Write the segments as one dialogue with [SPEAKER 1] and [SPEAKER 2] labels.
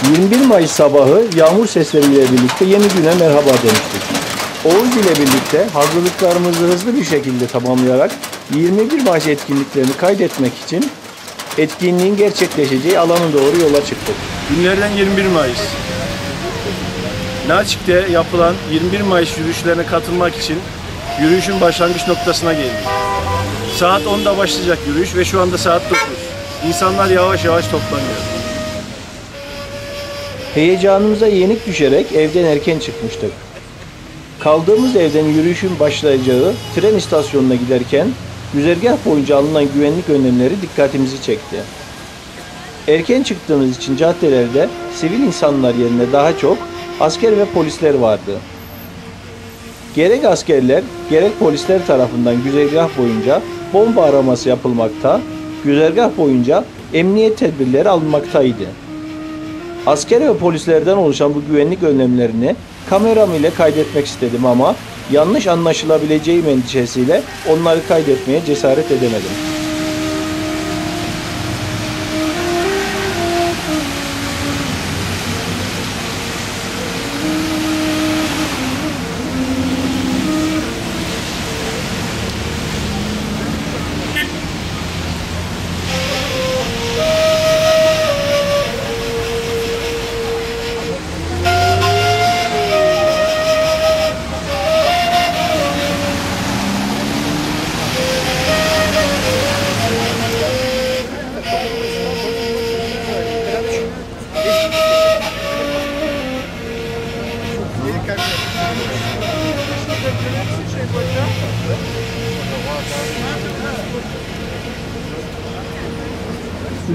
[SPEAKER 1] 21 Mayıs sabahı yağmur sesleriyle birlikte yeni güne merhaba demiştik. Oğuz ile birlikte hazırlıklarımızı hızlı bir şekilde tamamlayarak 21 Mayıs etkinliklerini kaydetmek için etkinliğin gerçekleşeceği alana doğru yola çıktık.
[SPEAKER 2] Günlerden 21 Mayıs. Nalçik'te yapılan 21 Mayıs yürüyüşlerine katılmak için yürüyüşün başlangıç noktasına geldik. Saat 10'da başlayacak yürüyüş ve şu anda saat 9. İnsanlar yavaş yavaş toplanıyor.
[SPEAKER 1] Heyecanımıza yenik düşerek evden erken çıkmıştık. Kaldığımız evden yürüyüşün başlayacağı tren istasyonuna giderken güzergah boyunca alınan güvenlik önlemleri dikkatimizi çekti. Erken çıktığımız için caddelerde sivil insanlar yerine daha çok asker ve polisler vardı. Gerek askerler gerek polisler tarafından güzergah boyunca bomba araması yapılmakta, güzergah boyunca emniyet tedbirleri alınmaktaydı. Asker ve polislerden oluşan bu güvenlik önlemlerini kameram ile kaydetmek istedim ama yanlış anlaşılabileceğim endişesiyle onları kaydetmeye cesaret edemedim.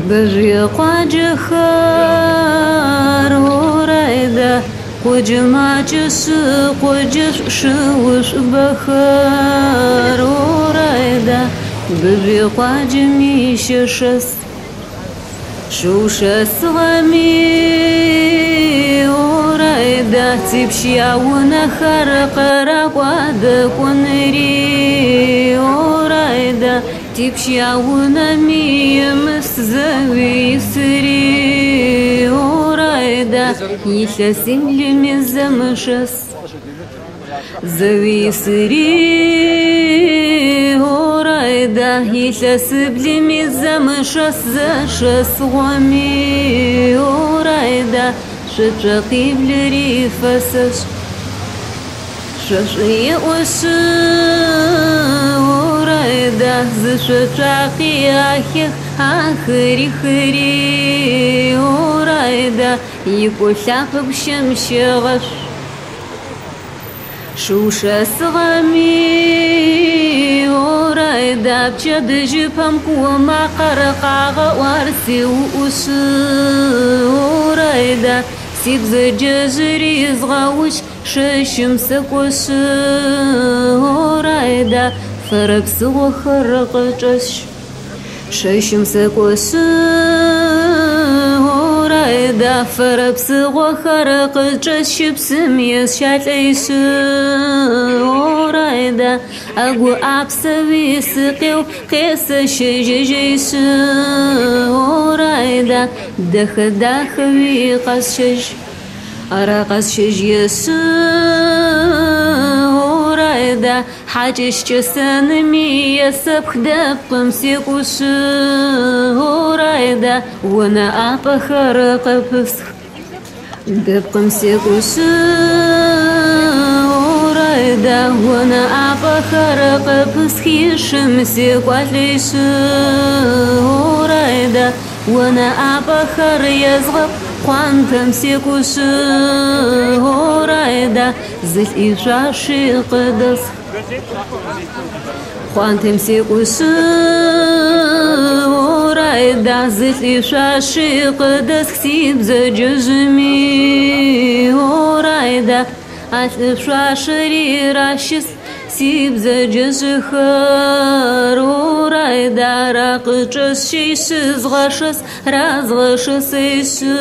[SPEAKER 3] Бжьы къуаджэхэр орайда, къоджэ макӏэшъы къоджэ шыушӏубэхэр орайда, бжьы къуаджэми щэшэс. Шыушэсыгъэми орайда, типщ яунэхэр къыракӏуадэ кӏуэнри орайда, типщ яунэми емыс зэуи исри орайда, илъэсиблыми зэмышэс. Зэуи исри орайда, илъэсиблыми зэмышэс зэшэсыгъуэми орайда, шъуцӏэ къиблыри фэсэшӏ. Шъошӏы еӏошъы орайда, зы шъуцӏакъи ахех ахыри хыри орайда, икӏо лъапэ гущэм щегъэшъу. Шыушэсыгъэми орайда, пчэдыжьыпэм куо макъэр къагъэӏуар сиуӏушъы орайда, си бзэджэжъыри згъэущ шэщым сэкӏошъы орайда, фэрэ псыгъохэр къычӏэщ. Шэщым сэкӏошъы орайда, фэрэ псыгъохэр къычӏэщ псым есщалӏэйшъы орайда, ӏэгу ӏапсэуи сыкъеу къесэщэжьэжьэйшъы орайда, дэхэ дахэуи къэсщэжь. Ара къэсщэжь ешъы орайда, хьакӏэщ кӏэсэными есэпх дэпкъым секӏушъы орайда, унэ ӏапӏэхэр къыпысх. Дэпкъым секӏушъы орайда, унэ ӏапӏэхэр къыпысхи шым секӏуалӏэйшъы орайда, унэ ӏапӏэхэр езгъэп хъуантэм секӏушъы орайда, зылӏ ишъуаши къыдэсх. Хъуантэм секӏушъы орайда, зылӏ ишъуаши къыдэсх си бзэджэжъыми орайда, а лӏы шъуашэри ращыс си бзэджэжъыхэр орайда, ра къычӏэсщи щызгъэшэс разгъэшэсэйшъы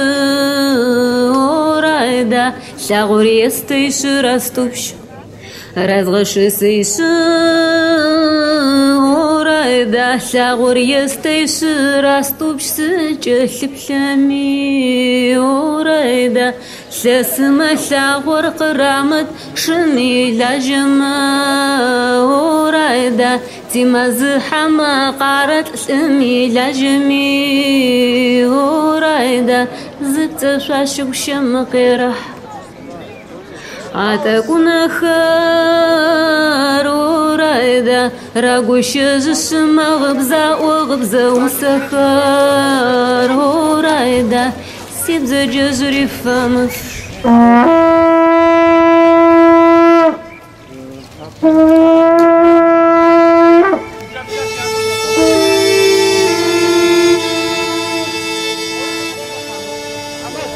[SPEAKER 3] орайда, лъагъор естэйшъы растӏупщ. Разгъэшэсэйшъы Орайда, лъагъуэр естэйщыр аступщ сыкӏэлъыплъэми, орайда, лъэсымэ лъагъуэр кърамыт шым и лажьэмэ, орайда, тимэзыхьэмэ къарэт лӏым и лажьэми, орайда, зы пцэшъуащыгущэм къерэхь. А тӏэкӏунэхэр, орайда, рагущэжьышъымэ гъыбзаӏо гъыбзэ усэхэр, орайда, си бзаджэжъри фэмыф.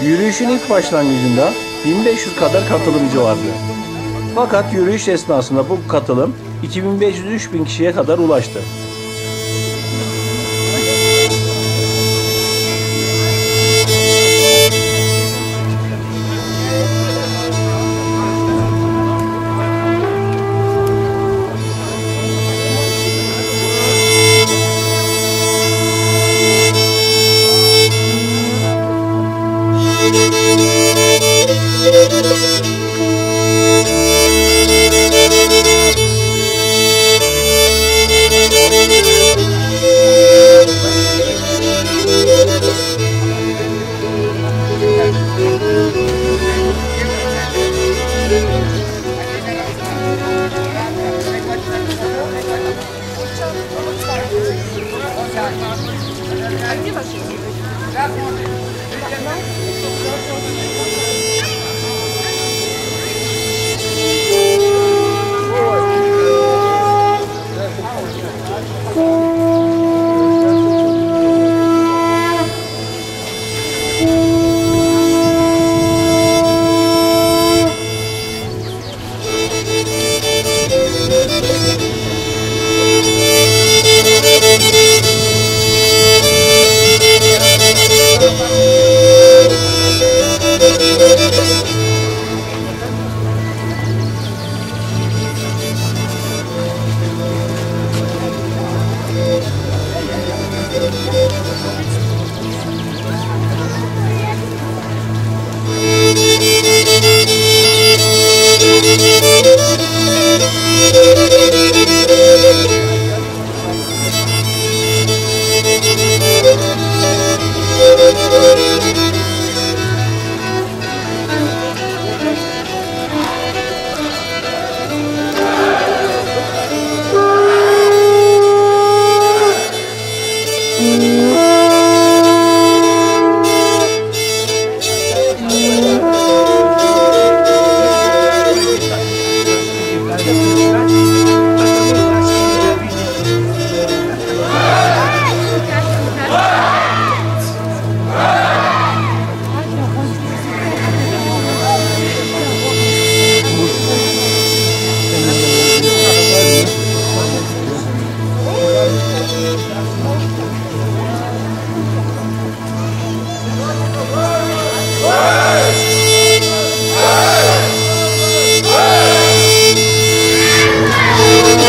[SPEAKER 1] Yürüyüşün ilk başlangıcında 1500 kadar katılımcı vardı. Fakat yürüyüş esnasında bu katılım 2500-3000 kişiye kadar ulaştı.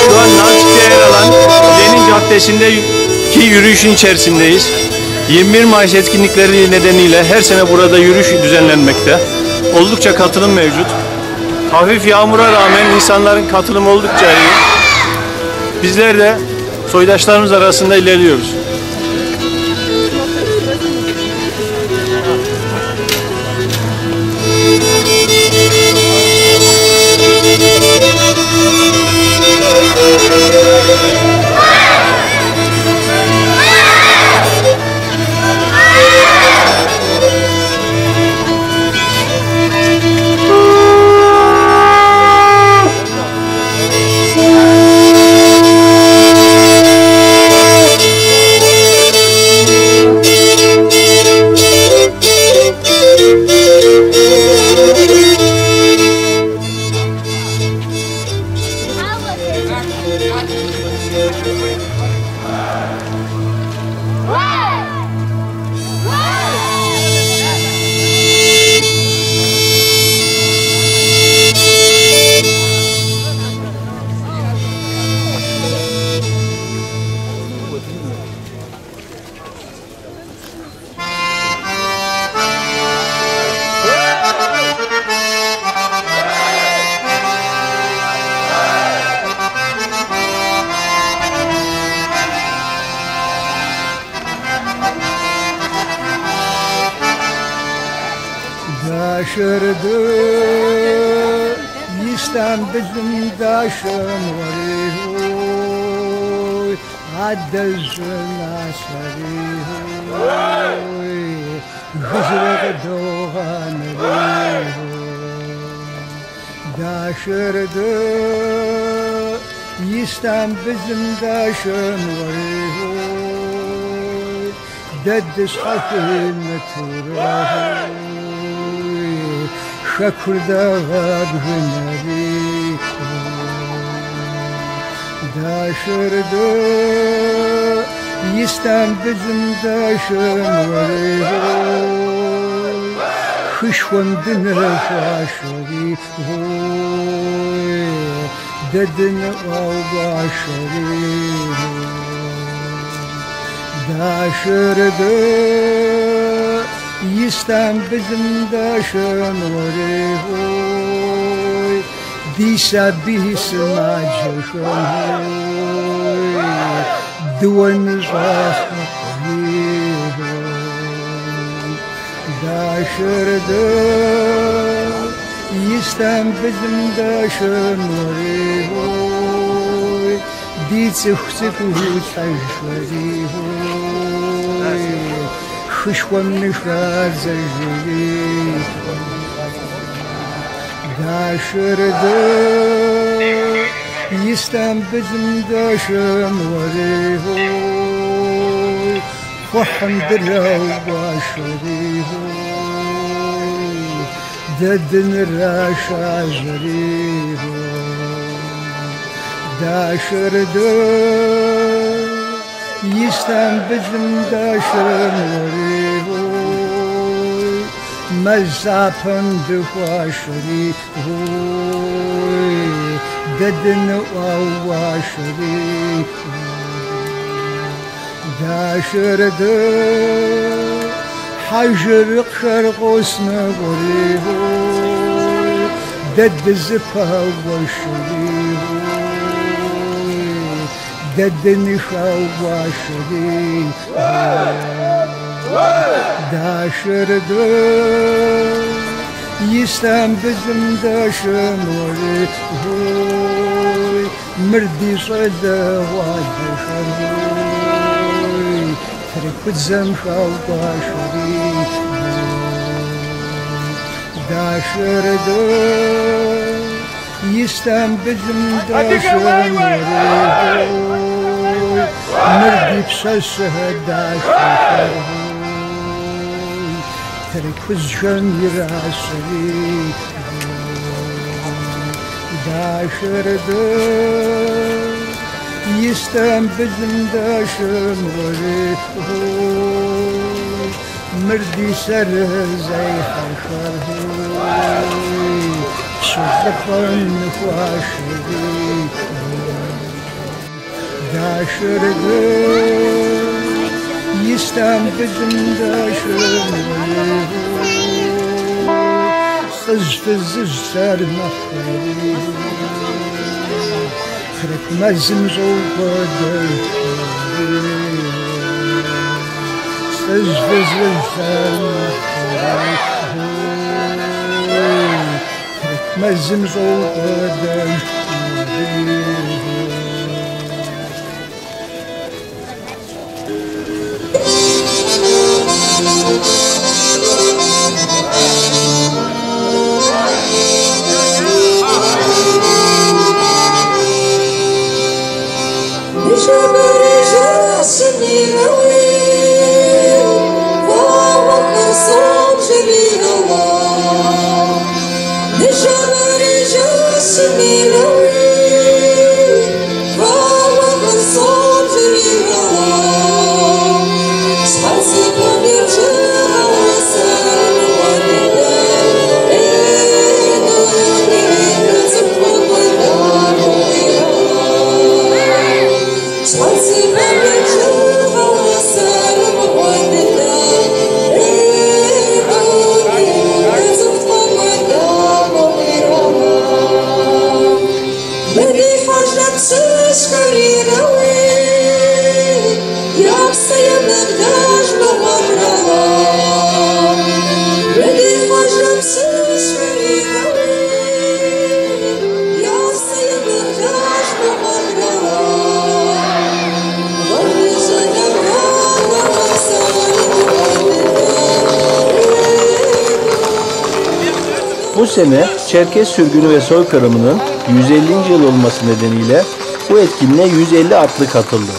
[SPEAKER 2] Şu an Nalçik'te yer alan Lenin Caddesi'ndeki yürüyüşün içerisindeyiz. 21 Mayıs etkinlikleri nedeniyle her sene burada yürüyüş düzenlenmekte. Oldukça katılım mevcut. Hafif yağmura rağmen insanların katılımı oldukça iyi. Bizler de soydaşlarımız arasında ilerliyoruz.
[SPEAKER 4] Дашэрды Истамбылым дашэм уэрей, адэжь щӏыналъэри, гызурэ къыдогъанэри. Дашэрды Истамбылым дашэм уэрей, дэ дыщхьэхуимытурэ, хэкур дагъэбгынэри. Дашэрды Истамбылым дашэм уэрей, хышхуэм дыныхуашэри, дэ дыныӏуаугуашэри. Дашэрды Истамбылым дашэм уэрей, ди сабий сымаджэхэм дыуэ ныщӏахьэри. Дашэрды Истамбылым дашэм уэрей, ди цӏыху цӏыкӏу лӏэжхэри, хышхуэм ныхадзэжри. Дашэрды Истамбылым дашэм уэрей, кхъухьым драугуашэри, дэ дынырашажьэри. Дашэрды Истамбылым дашэм уэрей, мэз лъапэм дыхуашэри, дэ дыныӏуаугуашэри. Дашэрды хьэжырыкъхэр къос мэкӏуэри, дэ дызыпаугуэшэри, дэ дыныхаугуашэри. Дашэрды Истамбылым дашэм уэрей, мыр ди щӏалэгъуалэхэр, тыркудзэм хаугуашэри. Дашэрды Истамбылым дашэм уэрей, мыр ди пщащэ дахэхэр, тыркужьхэм иращэри. Дашэрды Истамбылым дашэм уэрей, мыр ди лъэрызехьэхэр, пщылӏыпӏэм ныхуашэри. Дашэрды Истамбылым дашэм уэрей, лӏыжь фызыжь лъэрымыхьхэри, тырку мэзым щӏокӏуэдэжри. Лӏыжь фызыжь лъэрымыхьхэри, тырку мэзым щӏокӏуэдэжри.
[SPEAKER 5] Ныжэбэрей жэщым и
[SPEAKER 1] Bu sene Çerkes sürgünü ve soykırımının 150. Yıl olması nedeniyle bu etkinliğe 150 atlı katıldı.